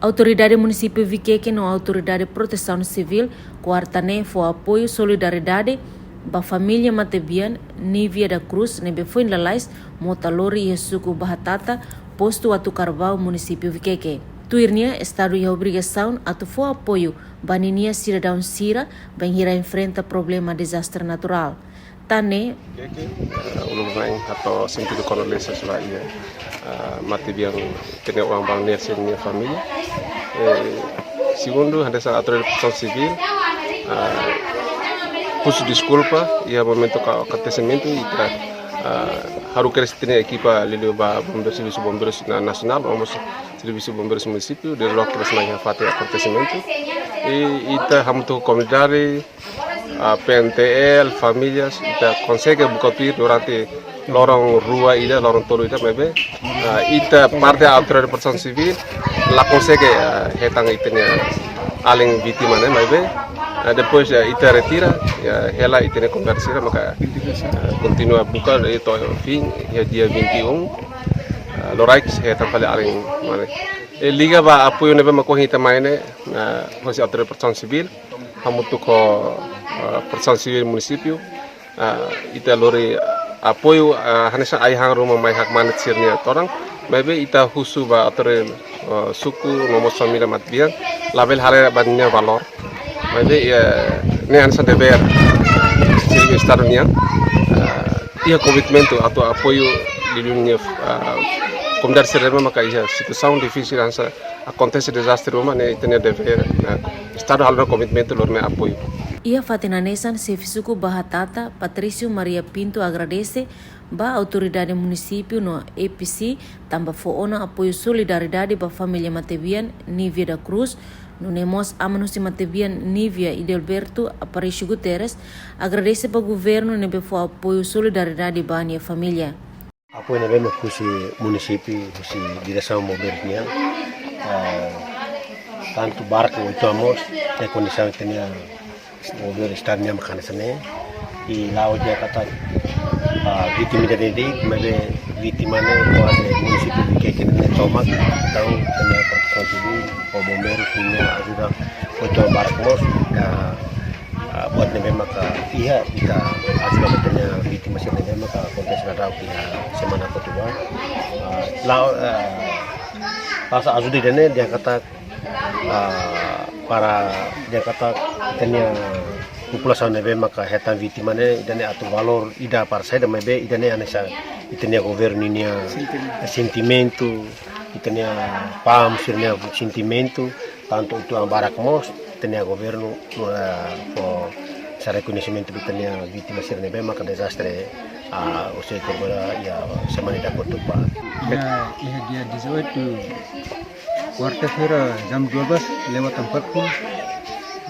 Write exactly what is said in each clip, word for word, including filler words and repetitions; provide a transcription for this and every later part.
Autoridade Munisípiu Viqueque no Autoridade Protesaun Sivíl kuarta ne'e fó apoiu solidariedade ba família matebian Nívia da Cruz ne'ebé foin lalais mota lori iha suku Bahatata, postu Atu Carvão, Munisípiu Viqueque. Tuir nia, Estadu iha obrigasaun atu fó apoiu ba ninia sidadaun sira bainhira enfrenta problema dezastre naturál. Tan ne'e, Viqueque, eh, uluk na'in hato'o sentidu kondolénsia ba iha, eh, matebian ita-nia oan balu Nelson nia família. Eh, segundu, hanesan Autoridade Protesaun Sivíl, eh, husu deskulpa iha momentu akontesimentu ita, eh, haruka ita-nia ekipa liuliu ba bombeiru, servisu bombeiru na-, nasionál, no mós servisu bombeiru munisípiu, de'it loke ba sira mai iha fatin akontesimentu. I ita hamutuk ho komunidade, ah, P N T L, famílias, ita konsege buka tuir durante loron rua ida, loron tolu ida, maibé, ah, ita parte Autoridade Protesaun Sivíl la konsege, ah, hetan ita-nia alin vítima ne'e, maibé, ah, depois, ah, ita retira, ah, hela ita-nia komunidade sira, maka, ah, kontinua buka, i to'o fin, iha dia vinte e um, ah, loraik hetan fali alin mane. I liga ba apoiu ne'ebé mak ohin ita mai ne'e, ah, husi Autoridade Protesaun Sivíl, hamutuk ho, eh, Protesaun Sivíl munisípiu, eh, ita lori apoiu, eh, hanesan ai-han ruma mai hakmatek sira-nia todan, maibé ita husu ba autoridade, eh, suku no mós família matebian, labele haree ba ninia valór. Maibé, eh, ne'e hanesan devér servisu Estadu nian, eh, iha komitmentu atu apoiu liuliu ninia, eh, komunidade sira ne'ebé maka iha situasaun difisil hanesan akontese dezastre ruma ne'e ita-nia devér, eh, Estadu halo ona komitmentu lori nia apoiu. Iha fatin hanesan, xefe suku Bahatata, Patrício Maria Pinto, agradese ba autoridade munisípiu no E P C tanba fó ona apoiu solidariedade ba família matebian Nívia da Cruz, nune'e mós aman husi matebian Nívia, Idelberto Aparício Guterres, agradese ba governu ne'ebé fó apoiu solidariedade ba nia família. Apoiu ne'ebé mak husi munisípiu, husi diresaun bombeiru nian, eh, tantu barku oituan mós, iha kondisaun ita-nia bombeiru Estadu nian mak hanesan ne'e, i la'ós dehan katak, ah, vítima ida de'it, maibé vítima ne'e kuaze munisípiu Viqueque ne'e tomak, entaun ita-nia Protesaun Sivíl ho bombeiru nia ajuda oituan barku mós, ah, ah, buat ne'ebé maka iha ita ajuda ba ita-nia vítima sira ne'ebé maka akontese daudaun iha semana kotuk ba. Ah, la, ah, rasa ajuda ida-ne'e dehan katak, ah, para dehan katak ita-nia populasaun ne'ebé maka hetan vítima ne'e, ida-ne'e atu valór ida para saida, maibé ida-ne'e hanesan ita-nia governu ninia sentimentu, ita-nia pam sira-nia sentimentu, tantu oituan barak mós, ita-nia governu, eh, fó hanesan rekoñesimentu ba ita-nia vítima sira ne'ebé maka dezastre, ah, husi korban iha semana ida kotuk ba. Iha, iha dia dezoito, kuarta-feira, jam dua belas, lewat empat puluh.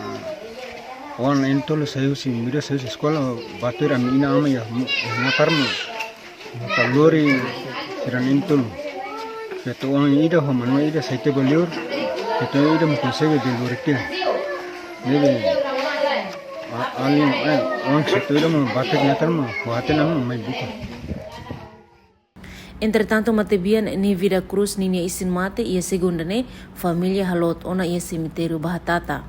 Ah, oan na'in tolu sai husi, mira sai husi eskola, bá tuir ami-nia inan-aman iha, iha Natar mós. Mota lori sira na'in tolu. Feto oan ida ho manoa ida sai tiha ba liur. Feto ida mak konsege bele lori tiha. Ne'ebé, a-, alin, eh, oan feto ida mak bá tiha iha Natar mak, ho hatene mak mai buka. Entretantu, matebian Nívia da Cruz ninia isin mate iha segunda ne'e, família haloot ona iha semitériu Bahatata.